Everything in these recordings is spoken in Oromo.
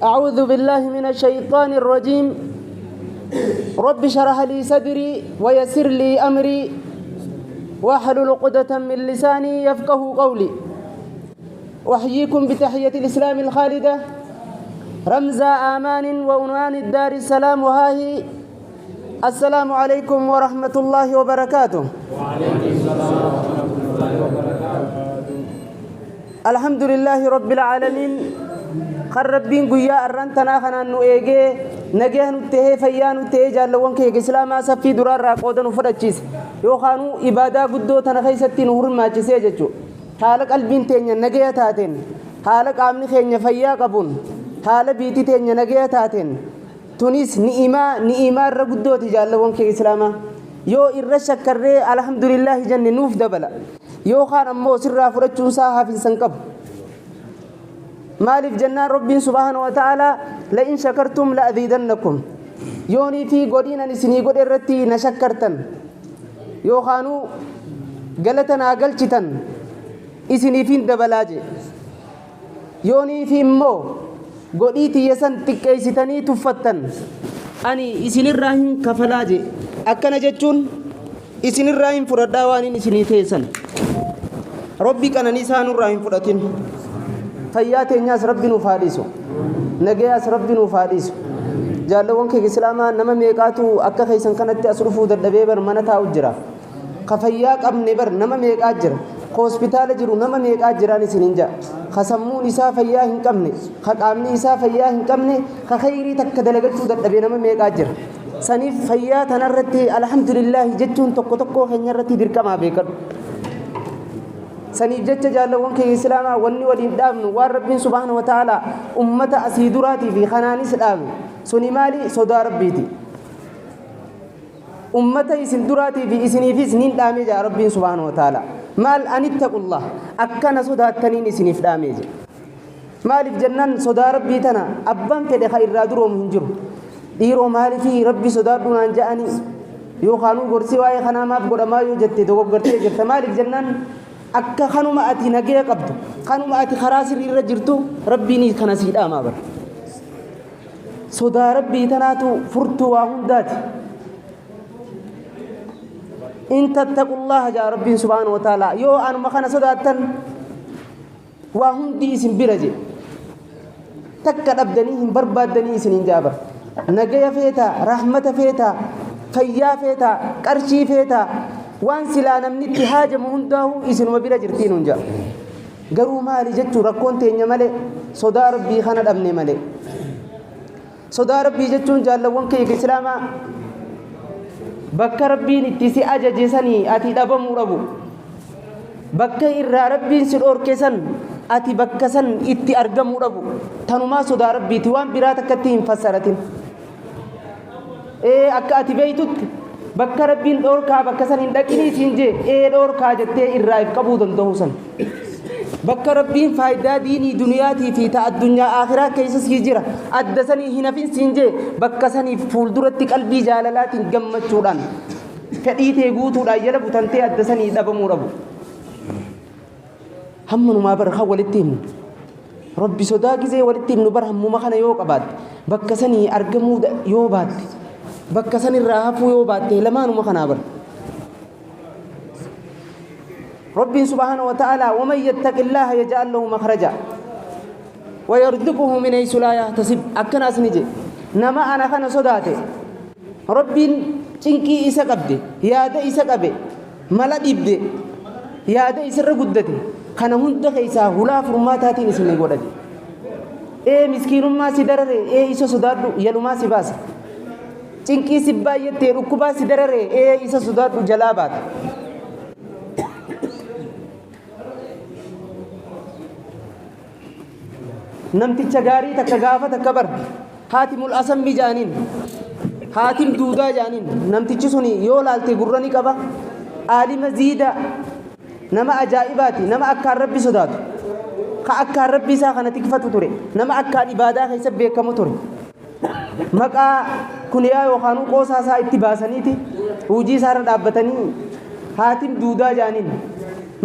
أعوذ بالله من الشيطان الرجيم. رب شرح لي صدري ويسر لي أمري واحلل عقدة من لساني يفقه قولي. أحييكم بتحية الإسلام الخالدة، رمز آمان وعنوان الدار السلام، وهاهي السلام عليكم ورحمة الله وبركاته. وعليكم السلام ورحمة الله وبركاته. الحمد لله رب العالمين. خر ربين قيا أرنتنا خنا نؤيجي نجاه نتهي فيا نتهي جالوان كي إسلام سفي درار راقودن وفرتشيس يوخانو إبادة قدو تنخيستي نهر ما تسيجتشو حالك قلبين تين نجاه تاتين، حالك عامل خين فيا قبون، حال بيتي تين نجاه تاتين. تونس نئما نئما رقدو تجالوان كي إسلام يو إرشك كري الحمد لله جن نوف دبلا يوخان أمو سر فرتشون ساها في سنقب. مالف جنان ربي سبحانه وتعالى لئن شكرتم لأزيدنكم. يوني في قدينا نسني قد الرتي نشكرتن يوخانو قلتنا قلتن إسني فين دبلاجي. يوني في مو قديتي يسن تكيستني تفتن أني إسني الراهن كفلاجي. أكنا جتون إسني الراهن فرداواني إسني تيسن ربي كان نسان الراهن فردتين. فياتي الناس ربي نفارسو نجياس ربي نفارسو جالوان كي إسلاما نما ميقاتو أكا خيسن كانت أصرفو دردبيبر منتا أجرا خفياك أم نبر نما ميق أجر hospitaala jiru nama meeqaa jiraan isinin ja'a ka sammuun isaa fayyaa hin qabne, ka qaamni isaa fayyaa hin qabne, ka khayrii takka dalagachuu dadhabee nama meeqaa jira. Saniif fayyaa tanarratti alhamdulillah jechuun tokko tokko keenyarratti dirqamaa beekadhu. Saniif jecha jaalawwan keenya islaamaa wanni waliin dhaabnu waan rabbiin subhaanahu wa ta'ala ummata asii duraatii fi kanaanis dhaabne suni maali? Sodaa rabbiiti. Ummata isin duraatii fi isiniifis niin dhaamee jaa rabbiin subhaanahu wa ta'ala. Maal anittaqullah akkana sodaattaniin isiniif dhaamee jira. Maaliif jennaan sodaa rabbii tana abbaan fedhe ka irraa duroomu hin jiru. Dhiiroo maaliifii rabbi sodaadhu naan ja'anii yookaanuu gorsii waa'ee kanaa maaf godhamaa yoo jette dogoggortee jirta. Maaliif jennaan akka kanuma ati nagee qabdu kanuma ati karaa sirrii irra jirtu rabbiin kana sii dhaamaa bara. Sodaa rabbii tanaatu furtuu waa hundaati. إن تتقوا الله جاء ربي سبحانه وتعالى يو أن مخنا صداتن وهم دي اسم برجي تكد أبدنيهم بربادني سنين جابر نجيا فيتا رحمة فيتا فيا فيتا قرشي فيتا وان سلا نمني اتهاج مهنده اسم وبرجي رتين جا قروا مالي جتو ركون تين مالي صدا ربي خنا أبني مالي صدا ربي جتون جالوان كيك إسلاما bakka rabbiin itti si ajaje sanii ati dhabamuu dhabu, bakka irraa rabbiin si dhoorke san ati bakka san itti argamuu dhabu, tanumaa sodaa rabbiiti waan biraa takkatti hin fassaratin. Akka ati beeytutti bakka rabbiin dhoorkaa bakka san hin dhaqinii siin jee dhoorkaa jettee irraa if qabuu danda'u san. Bakka rabbiin faayidaa diinii duniyaatii fi ta addunyaa akhiraa keessa sii jira adda sanii hin hafin siin jee bakka saniif fuulduratti qalbii jaalalaatiin gammachuudhaan fedhii tee guutuudhaan jala butantee adda sanii dhabamuu dhabu. Hammanumaa bara kan walitti himnu rabbi sodaa gizee walitti himnu bara hammuma kana yoo qabaatte bakka sanii argamuu yoo baatte bakka sanirraa hafuu yoo baatte lamaanuma kanaa bara. ربي سبحانه وتعالى ومن يتق الله يجعل له مخرجا ويرزقه من حيث لا يحتسب. أكنا أسنجي نما أنا خنا صداتي ربي تنكي إسا قبدي يا دا إسا قبي ملا ديبدي يا دا إسا رقدتي خنا هند خيسا هلا فرماتاتي نسمي قولتي إيه مسكين ما سدرري إيه إسا صداتو يلو ما سباس تنكي سبايتي ركوبا سدرري إيه إسا صداتو جلابات. Namticha gaarii takka gaafa takka bar haatimul asammi jaaniin haatim duudaa jaaniin namtichi suni yoo laalte gurra ni qaba aalima ziida nama ajaa'ibaati nama akkaan rabbi sodaatu ka akkaan rabbi isaa kana tikfatu ture nama akkaan ibaadaa keessa beekamu ture maqaa kuniyaa yookaan qoosaa isaa itti baasaniiti hojii isaarra dhaabbatanii haatim duudaa jaaniin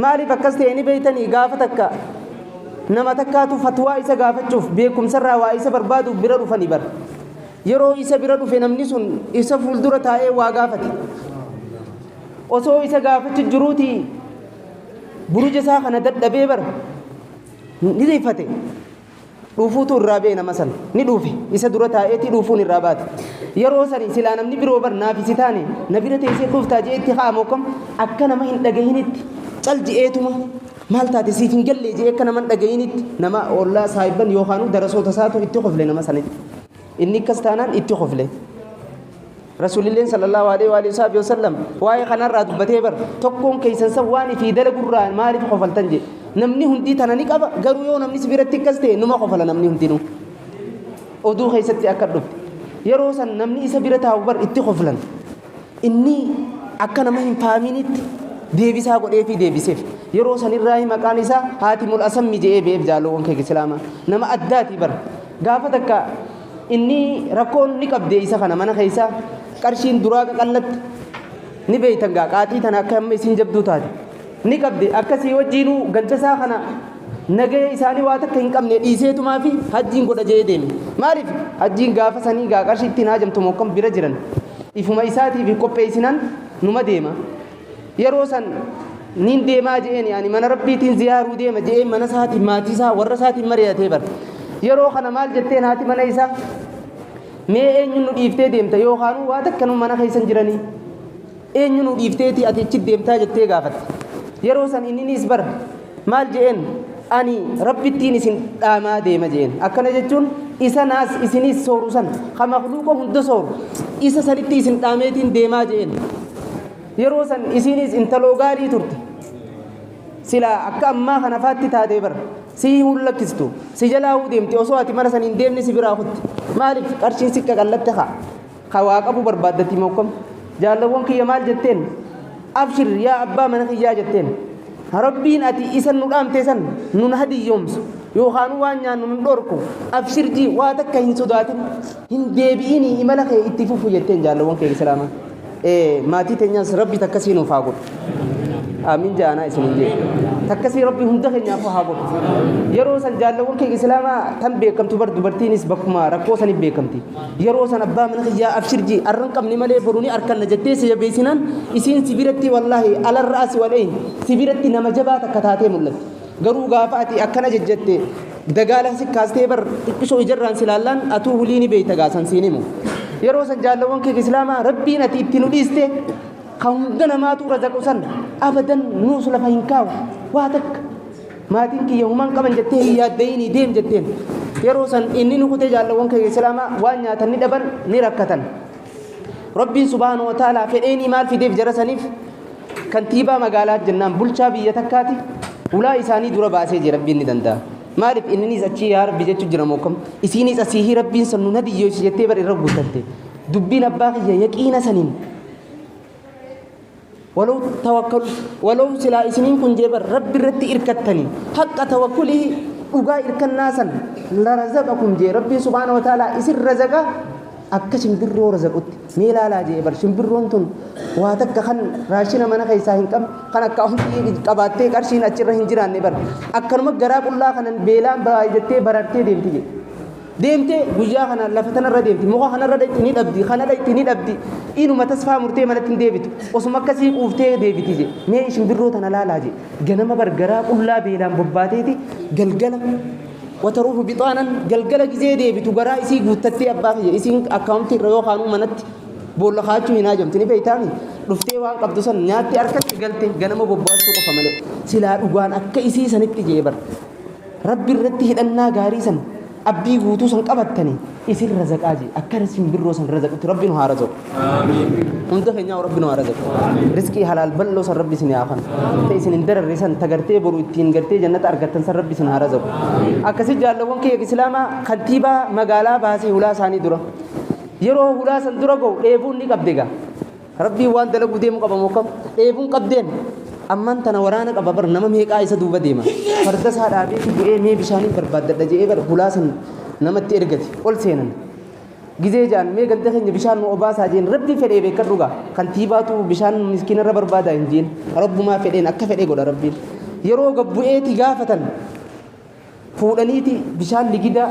maaliif akkas ta'e ni beeytanii gaafa takka Nama takkaatu fatwaa isa gaafachuuf beekumsarraa waa isa barbaadu bira dhufani bar. Yeroo isa bira dhufe namni sun isa fuuldura taa'ee waa gaafate. Osoo isa gaafachu jiruuti buruja isaa kana dadhabee bar ni rifate. Dhufuutu irraa ba'e nama san ni dhufe isa dura taa'eeti dhufuun irraa baate. Yeroo sani silaa namni biroo bar naaf isi taane na bira teessee dhuftaa jeetti haa mokkam akka nama hin dhagahinitti cal je'eetuma maal taate siif hin galle je'ee akka nama hin dhagahinitti nama ollaa saahibban yookaan darasoota isaatu itti qofle nama sanitti. Inni akkas taanaan itti qofle. Rasuulilleen sallallahu alaihi wa sallam waa'ee kanarraa dubbatee bar tokkoon keessan san waan ifii dalagurraa maaliif qofaltan jedhe. Namni hundi tana ni qaba garuu yoo namni si biratti akkas ta'e numa qofala namni hundinuu. Oduu keessatti akka dhufte. Yeroo san namni isa bira taa'u bar itti qoflan. Inni akka nama hin faaminitti deebisaa godhee fi deebiseef. Yeroo sanirraa maqaan isaa Haatimul Asammi jedhee beef jaalowwan kee Islaamaa. Nama addaati bar. Gaafa takka inni rakkoon ni qabde isa kana mana keessaa qarshiin duraa qaqallatti ni beeytan gaa qaaxii tana akka amma isin jabduu taate. Ni qabde akkasii wajjiinuu gandasaa kana nagaya isaanii waa takka hin qabne dhiiseetumaa fi hajjiin godha jedhee deeme. Maaliif hajjiin gaafa sanii gaa qarshii ittiin haajamtu mokkam bira jiran. Ifuma isaatiif qopheessinan numa deema. Yeroo san niin deemaa je'een ani mana rabbiitiin ziyaaruu deema je'ee mana isaatiin maatii isaa warra isaatiin mari'atee bar. Yeroo kana maal jetteen haati mana isaa mee eenyu nu dhiiftee deemta yookaan waa takka nu mana keessan jiranii eenyu nu dhiifteeti ati achi deemtaa jettee gaafatte. Yeroo san inninis bar maal je'een ani rabbittiin isin dhaamaa deema je'een. Akkana jechuun isa naas isinis sooru san ka makluuqa hunda sooru isa sanitti isin dhaameetiin deemaa je'een. Yeroo san isinis intaloo gaarii turte. Silaa akka ammaa kana faatti taatee bar si hun lakkistu si jalaa huu deemte osoo ati mana san hin deemne si biraa kutti. Maaliif qarshiin si qaqallatte haa ka waa qabu barbaaddatti mokkam. Jaalawwan kiyya maal jetteen abshir yaa abbaa mana kiyyaa jetteen. Rabbiin ati isa nu dhaamte san nun hadiyyoomsu yookaan waan nyaannu nun dhorku abshir jii waa takka hin sodaatin hin deebi'inii imala kee itti fufu jetteen jaalawwan kee islaamaa. Maatii teenyaas rabbi takkasii nuuf haa godhu. Amiin jaanaa isin hin jedhu. Takkasii rabbi hunda keenyaaf haa godhu. Yeroo san jaalawwan kee islaamaa tan beekamtu bar dubartiinis bakkuma rakkoo saniif beekamti. Yeroo san abbaa mana kiyyaa abshir jii arran qabne malee boru ni arkanna jettee si jabeessinaan isiin si biratti wallaahi alarra asi wal si biratti nama jabaa takka taatee mul'atti. Garuu gaafa ati akkana jejjette dagaala si kaastee bar xiqqishoo ijarraan si laallaan atuu hulii ni beeyta gaasan siin himu. Yeroo san jaalawwan kee islaamaa rabbiin ati itti nu dhiiste kan hunda namaatu razaqu san abadan nuus lafa hin kaa'u waa takka maatiin kiyya humaan qaban jettee hin yaaddayinii deem jetteen. Yeroo san inni nu kutee jaalawwan kee islaamaa waan nyaatan ni dhaban ni rakkatan. Rabbiin subhaanahu wa ta'ala fedheenii maal fideef jara saniif kantiibaa magaalaa jennaan bulchaa biyya takkaati ulaa isaanii dura baasee jira rabbiin ni danda'a. Maaliif inninis achii yaa rabbi jechuu jira mokkam isiinis asii rabbiin san nu nadiyyeessu jettee bar irra guutatte dubbiin abbaa kiyya yaqiina saniin walau tawakkal walau silaa isiniin kun jee bar rabbi irratti irkattanii haqqa tawakkulii dhugaa irkannaa san la razaqakum jee rabbiin subhaana wa ta'ala isin razaqa akka shimbirroo razaqutti mee ilaalaa jee bar shimbirroon tun waa takka kan raashina mana keessaa hin qabne kan akka hundi qabaattee qarshiin achirra hin jiraanne bar akkanuma garaa qullaa kanan beelaan jettee barartee deemti jee. Deemtee guyyaa kana lafa tanarra deemti muka kanarra dhaqxi ni dhabdi kana dhaqxi ni dhabdi inuma tasfaa murtee manatti hin deebitu osuma akkasii quuftee deebiti jee mee shimbirroo tana laalaa jee ganama bar garaa qullaa beelaan bobbaateeti galgala wataruuhu bixaanan galgala gizee deebitu garaa isii guuttattee abbaa kiyya isiin akkaawuntii irra yookaan manatti boolla kaachuu hin haajamti ni beeytaami dhuftee waan qabdu san nyaatti harkatti galte ganama bobbaachuu qofa malee silaa dhugaan akka isii sanitti jee bar rabbi irratti hidhannaa gaarii san abdii guutuu san qabattanii isin razaqaa jee akka simbirroo san razaqutti rabbi nu haa razaqu. Hunda keenyaa rabbi nu haa razaqu. Rizqii halaal bal'oo san rabbi isin haa kanu. Ta isin hin dararre san ta gartee boru ittiin gartee jannata argattan san rabbi isin haa razaqu. Akkasi jaalawwan kiyya islaamaa kantiibaa magaalaa baasee hulaa isaanii dura. Yeroo hulaa san dura ga'u dheebuun ni qabde gaa. Rabbiin waan dalaguu deemu qaba moo kam dheebuun qabdeen amman tana waraana qaba bar nama meeqaa isa duuba deema. Farda isaa dhaabeeti bu'ee mee bishaaniin barbaaddadha je'ee bar hulaa san namatti ergate ol seenan. Gizee jaan mee ganda keenya bishaan nu obaasaa jeen rabbi fedhee beekadhu gaa kantiibaatu bishaan miskiinarra barbaadaa hin jeen rabbumaa fedheen akka fedhee godha rabbiin. Yeroo gabbu'eeti gaafatan Fuudhaniiti bishaan ligidaa,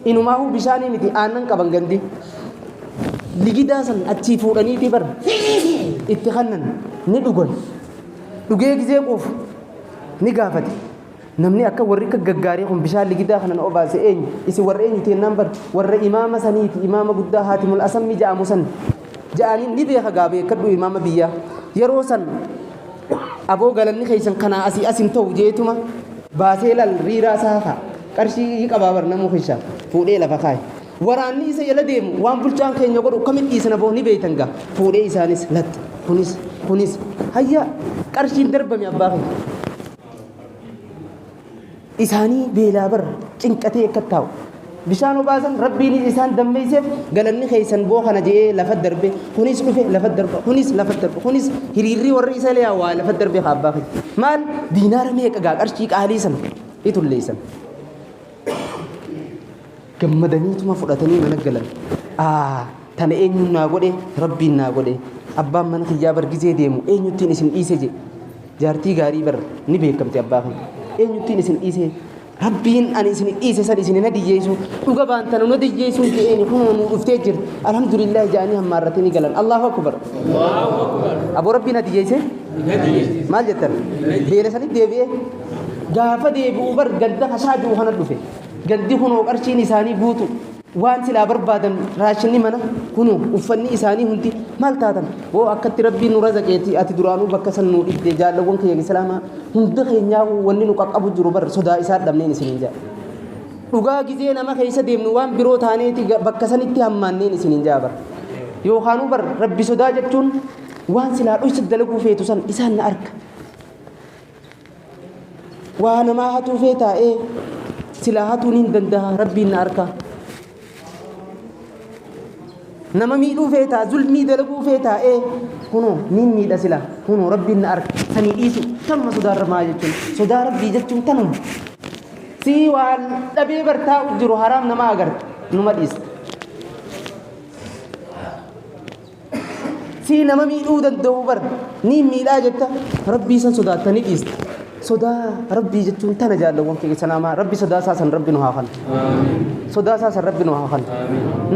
inumaahuu bishaanii miti, aannan qaban gandi. Ligidaa san achii fuudhaniiti bar itti kannan, ni dhugan. Dhugee gizee quufu ni gaafate. Namni akka warri akka gaggaarii kun bishaan ligidaa kana na obaase eenyu? Isin warra eenyu teennaan bar warra imaama saniiti, imaama guddaa Haatimul Asammi ja'amu san ja'aniin. Ni beeka gaa, beekadhu, imaama biyyaa. Yeroo san aboo galanni keessan kanaa asii as hin ta'u jeetuma baasee lal riiraa isaa kaa qarshii qabaa bar namuu keessaa fuudhee lafa kaaye. Waraanni isa jala deemu waan bulchaan keenya godhu kamitti dhiisana boo ni beeytan gaa, fuudhee isaanis latta, kunis kunis hayya qarshiin darbame abbaa keenya. Isaanii beelaa bar cinqatee akka taa'u. Bishaan obaasan, rabbiinis isaan dammeesseef, galanni keessan boo kana je'ee lafa darbe. Kunis dhufe lafa darba, kunis lafa darba, kunis hiriirri warri isa liyaa waa lafa darbe haa abbaa keenya. Maal diinaara meeqa gaa qarshii qaalii san itulleessan. Gammadaniituma fudhatanii mana galan. Aa, tana eenyuun naa godhe? Rabbiin naa godhe. Abbaan mana kiyyaa bar gizee deemu eenyuttiin isin dhiise je. Jaartii gaarii bar ni beekamte abbaa kiyya. Eenyuttiin isin dhiise? Rabbiin ani isin dhiise san isin hin hadiyyeessu. Dhuga baan tana nu hadiyyeessuun je'eeni kunoo nuu dhuftee jirti. Alhamdulillah ja'anii hammaarratanii galan. Allahu akbar. Aboo rabbiin hadiyyeesse? Maal jettan? Beela sanitti deebi'ee gaafa deebi'u bar ganda kashaa jiru kana dhufe. Gandi kunoo qarshiin isaanii guutu. Waan silaa barbaadan, raashinni mana kunoo, uffanni isaanii hundi. Maal taatan? Woo akkatti rabbiin nu razaqeeti, ati duraanuu bakka san nu dhibde. Jaallawwan kiyya islaamaa, hunda keenyaa wanni nu qaqqabu jiru bar sodaa isaa dhabneen isiniin jedha. Dhugaa gizee nama keessa deemnu waan biroo taaneeti bakka sanitti hammaanneen isiniin jedha bar. Yookaanuu bar rabbi sodaa jechuun waan silaa dhoysa dalaguu feetu san isaan na arka. Waa namaa hatuu feetaa? Ee, silaa hatuun hin danda'a, rabbiin na arka. Nama miidhuu feetaa? Zulmii dalaguu feetaa? Ee, kunoo niin miidha sila, kunoo rabbiin na arka. Sanii dhiisu tanuma sodaa maa jechuun, sodaa rabbii jechuun tanuma. Sii waan dhabee bartaa'u jiru haraam nama agarta numa dhiista. Sii nama miidhuu danda'u bar ni miidhaa jetta, rabbii san sodaatta ni dhiista. Sodaa rabbii jechuun tana, jaallawwan kee salaamaa. Rabbi sodaa isaa san rabbi nu haa kanu. Sodaa isaa san rabbi nu haa kanu.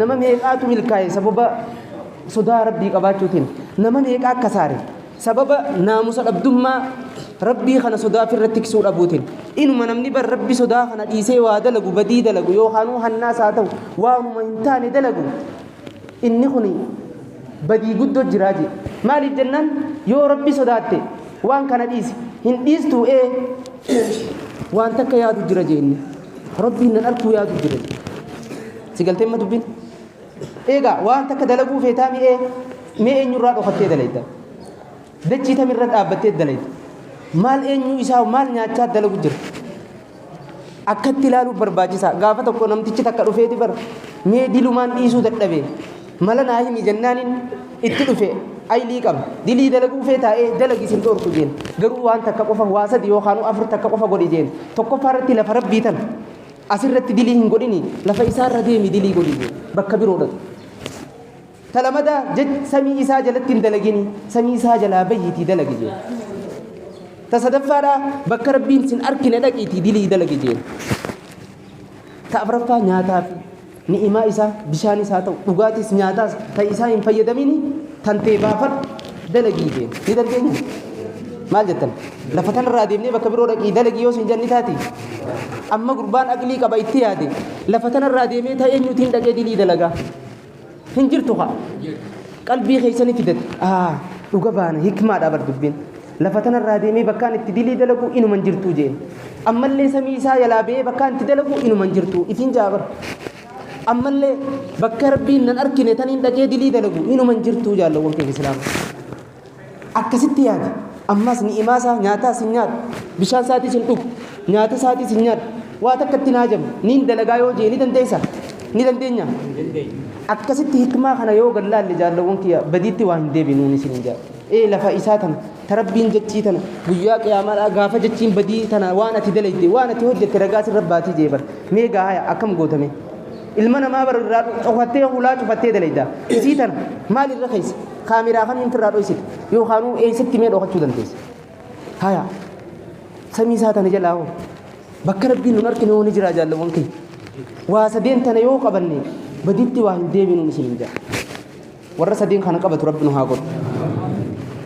Nama meeqaatu milkaa'e sababa sodaa rabbii qabaachuutiin? Nama meeqaa akka saare sababa naamusa dhabdummaa rabbii kana sodaa ofirra tiksuu dhabuutiin? Inuma namni bar rabbi sodaa kana dhiisee waa dalagu, badii dalagu, yookaanuu hannaas haa ta'u waanuma hin taane dalagu, inni kun badii guddoo jiraa jee. Maaliif jennaan, yoo rabbi sodaatte waan kana dhiisi hin dhiistu. Ee, waan takka yaadu jira jee, inni rabbiin nan arkuu yaadu jira jee. Si galtee ma dubbiin? Eegaa waan takka dalaguu feetaa mi'ee mee eenyurraa dhokattee dalayda? Dachii tamirra dhaabbattee dalayda? Maal eenyu isaa maal nyaachaa dalagu jira? Akkatti ilaaluuf barbaachisaa. Gaafa tokko namtichi takka dhufeeti bar mee dilumaan dhiisuu dadhabe, mala naa himi jennaaniin itti dhufe. Aylii qaba, dilii dalaguu fee taa'ee dalagi sin dhoorku jeen, garuu waan takka qofa, waa sadi yookaan afur takka qofa godhi jeen. Tokkoffaa irratti lafa rabbii tana asirratti dilii hin godhini, lafa isaarra deemi dilii godhi jeen, bakka biroo dhaqi. Talamadaa samii isaa jalatti hin dalagini, samii isaa jalaa bahiitii dalagi jeen. Ta sadaffaadhaa bakka rabbiin sin arkine dhaqiitii dilii dalagi jeen. Ta afraffaa nyaataa fi ni'imaa isaa, bishaan isaa ta'u, dhugaatiis, nyaataas ta isaa hin fayyadamini, tantee baafadhu dalagii jeen. Ni dandeenya? Maal jettan? Lafa tanarraa deemnee bakka biroo dhaqii dalagii yoo sin janni taati? Amma gurbaan aqlii qaba, itti yaade. Lafa tanarraa deemee ta eenyuutiin dhaqee dilii dalagaa? Hin jirtu kaa. Qalbii keessanii fidate. Aa, dhuga baana, hikmaadha bar dubbiin. Lafa tanarraa deemee bakkaan itti dilii dalagu inuma hin jirtu jeen. Ammallee samii isaa jalaa ba'ee bakkaan itti dalagu inuma hin jirtu ifiin jaa bar. Ammallee bakka rabbiin nan arkine taniin dhaqee dilii dalagu inuma hin jirtu, jaallawwan keenya islaama. Akkasitti yaade. Ammas ni'imaa isaa nyaataas hin nyaadhu, bishaan isaatis hin dhugu, nyaata isaatis hin nyaadhu, waa takka itti naajamu niin dalagaa yoo jee ni dandeessa? Ni dandeenya? Akkasitti hikmaa kana yoo gallaalle, jaallawwan kiyya, badiitti waa hin deebinuun isin hin jaa. Ee, lafa isaa tana ta rabbiin jechii tana guyyaa qiyaamaadhaa gaafa jechiin badii tana waan ati dalayde, waan ati hojjette ragaa sirra baatii jee bar. Mee gaa haya akkam gootame? Ilma namaa bar irraa cufattee, hulaa cufattee dalayda. Isii tana maal irra keessa? Kaameraa kamiin firraa dhoysite? Yookaanuu eessatti mee dhokachuu dandeessa? Haya, samii isaa tana jalaa hoo? Bakka Rabbiin nun arkine hoo ni jira jaallawwan kiyya. Waa sadeen tana yoo qabanne baditti waa hin deebinuun isin hin jaa. Warra sadeen kana qabatu Rabbi nu haa godhu.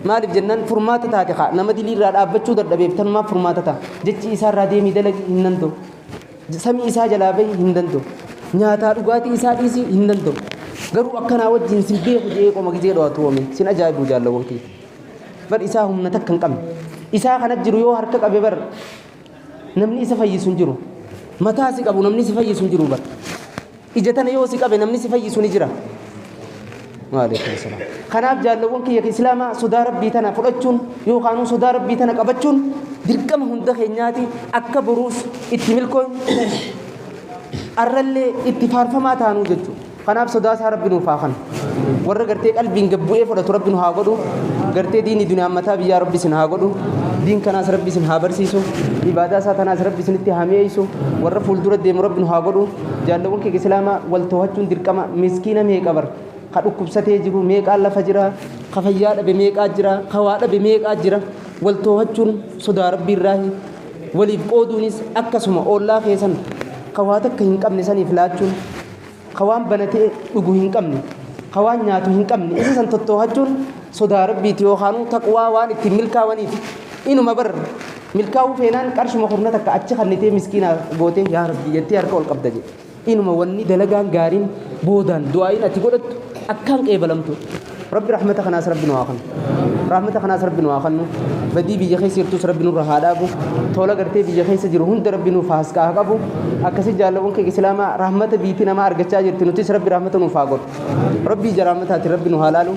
Maaliif jennaan furmaata taate kaa nama dilii irraa dhaabbachuu dadhabeef tanumaaf furmaata ta'a. Jechi isaa irraa deemii dalagi hin danda'u. Samii isaa jalaa bahi hin danda'u. Nyaataa dhugaatii isaa dhiisii hin danda'u. Garuu akkanaa wajjin sin beeku je'ee qoma gizee dho'atu oome sin ajaa'ibuu jaallawwan kiyya. Bar isaa humna takka hin qabne. Isaa kana jiru yoo harka qabe bar namni isa fayyisu hin jiru. Mataa si qabu namni si fayyisu hin jiru bar. Ija tana yoo si qabe namni si fayyisu ni jira. Waalaikum salaam. Kanaaf jaallawwan kiyya islaamaa sodaa rabbii tana fudhachuun yookaan sodaa rabbii tana qabachuun dirqama hunda keenyaati akka boruus itti milkoon arrallee itti faarfamaa taanuu jechuudha. Kanaaf sodaa isaa rabbi nuuf haa kanu. Warra gartee qalbiin gad bu'ee fudhatu rabbi nu haa godhu. Gartee diini duniyaan mataa biyyaa rabbi isin haa godhu. Diin kanaas rabbi isin haa barsiisu. Ibaadaa isaa tanaas rabbi isinitti haa mi'eessu. Warra fuuldura deemu rabbi nu haa godhu. Jaallawwan kee islaamaa wal too'achuun dirqama miskiina meeqa bar. Ka dhukkubsatee jiru meeqaan lafa jira. Ka fayyaa dhabe meeqaa jira. Ka waa dhabe meeqaa jira. Wal too'achuun sodaa rabbii irraahi. Waliif qooduunis akkasuma oollaa keessan ka waa takka hin qabne saniif laachuun ka waan banatee dhugu hin qabne ka waan nyaatu hin qabne isa san tottoohachuun sodaa rabbiiti yookaanuu taqwaa waan ittiin milkaawaniif inuma bar milkaa'uu feenaan qarshuma kurna takka achi kannitee miskiina gootee yaa rabbi jettee harka ol qabda jedhe inuma wanni dalagaan gaariin boodaan du'aa'iin ati godhattu akkaan qeebalamtu rabbi rahmata kanaas rabbi nu haa kennu rahmata kanaas rabbi nu haa kennu badii biyya keessa jirtus rabbi nurra haa dhaabu tola gartee biyya keessa jiru hunda rabbi nuuf haa qabu akkasi jaallawwan kee islaamaa rahmata biitii namaa argachaa jirti nutis rabbi rahmata nuuf haa godhu rabbi ija rahmataati rabbi nu haa laalu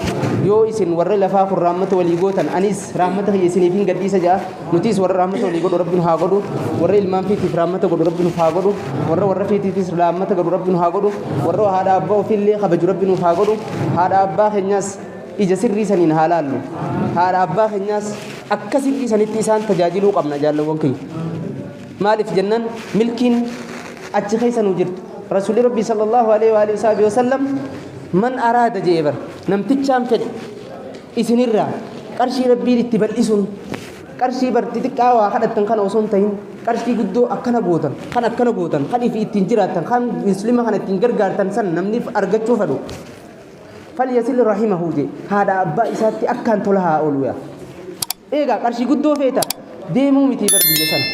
yoo isin warra lafaa kun rahmata walii gootan anis rahmata kiyya isiniif hin gadhiisa ja'a nutis warra rahmata walii godhu rabbi nu haa godhu warra ilmaan fiitiif rahmata godhu rabbi nuuf haa godhu warra warra fiitiifis rahmata godhu rabbi nu haa godhu warra haadha abbaa ofiillee kabaju rabbi nuuf haa godhu haadha abbaa keenyaas ija sirrii saniin haa laallu haadha abbaa keenyaas akka sirrii sanitti isaan tajaajiluu qabna jaallawwan kiyya maaliif jennaan milkiin achi keessa nu jirtu rasuulli rabbii sallallahu alaihi wa alihi wasallam man araada jee bar namtichaan fedhe isinirraa qarshii rabbiin itti bal'isuun qarshii bar xixiqqaa waa kadhattan kana osoo hin ta'in qarshii guddoo akkana gootan kan akkana gootan kan ifi ittiin jiraattan kan muslima kana ittiin gargaartan san namni argachuu fedhu falyasil rahimahu je haadha abbaa isaatti akkaan tola haa oolu yaa eegaa qarshii guddoo feeta deemuu miti bar biyya sana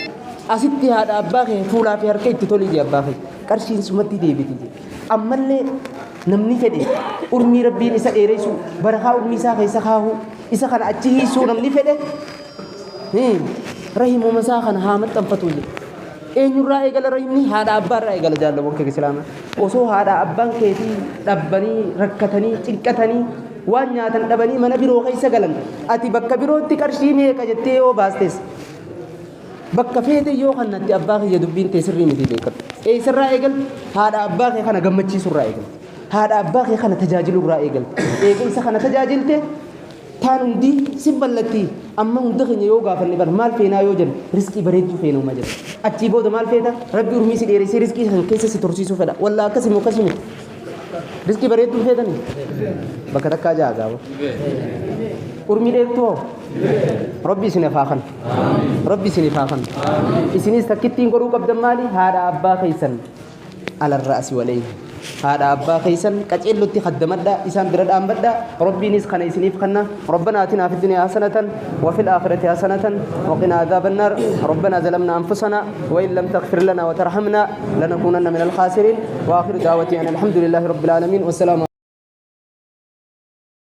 asitti haadha abbaa kee fuulaa fi harka itti tolii je abbaa kee qarshiin sumatti deebiti je ammallee namni fedhe urmii rabbiin isa dheeressu barakaa urmii isaa keessa kaahu isa kana achi hiisuu namni fedhe rahimuma isaa kana haa maxxanfatu je eenyurraa eegala rahimni haadha abbaarraa eegala jaallawwan kee islaama osoo haadha abbaan keetii dhabbanii rakkatanii cinqatanii waan nyaatan dhabanii mana biroo keessa galan ati bakka birootti qarshii meeqa jettee yoo baastes bakka feete yoo kannatti abbaa kiyya dubbiin tee sirrii miti beekadhu eessarraa eegalti haadha abbaa kee kana gammachiisurraa eegalti haadha abbaa kee kana tajaajilurraa eegalti eega isa kana tajaajilte taan hundi si ballatti amma hunda keenya yoo gaafanne bar maal feenaa yoo jennu riskii bareedduu feenuma jenna achii booda maal feeta rabbi urmii si dheeressee riskii kan keessa si tursiisuu fedha wallaa akkasii moo akkasii miti riskii bareedduu feetanii bakka takkaa ja'a gaaba urmii dheertuu hoo rabbi isin haa kanu rabbi isin haa kanu isinis takkittiin godhuu qabdan maali haadha abbaa keessan alarra asii waleeyyi haadha abbaa keessan qaceellotti kaddamadha isaan bira dhaambadha rabbiinis kana isiniif kanna ربنا آتنا في الدنيا حسنة وفي الآخرة حسنة وقنا عذاب النار ربنا ظلمنا أنفسنا وإن لم تغفر لنا وترحمنا لنكونن من الخاسرين وآخر دعوتي أن الحمد لله رب العالمين والسلام.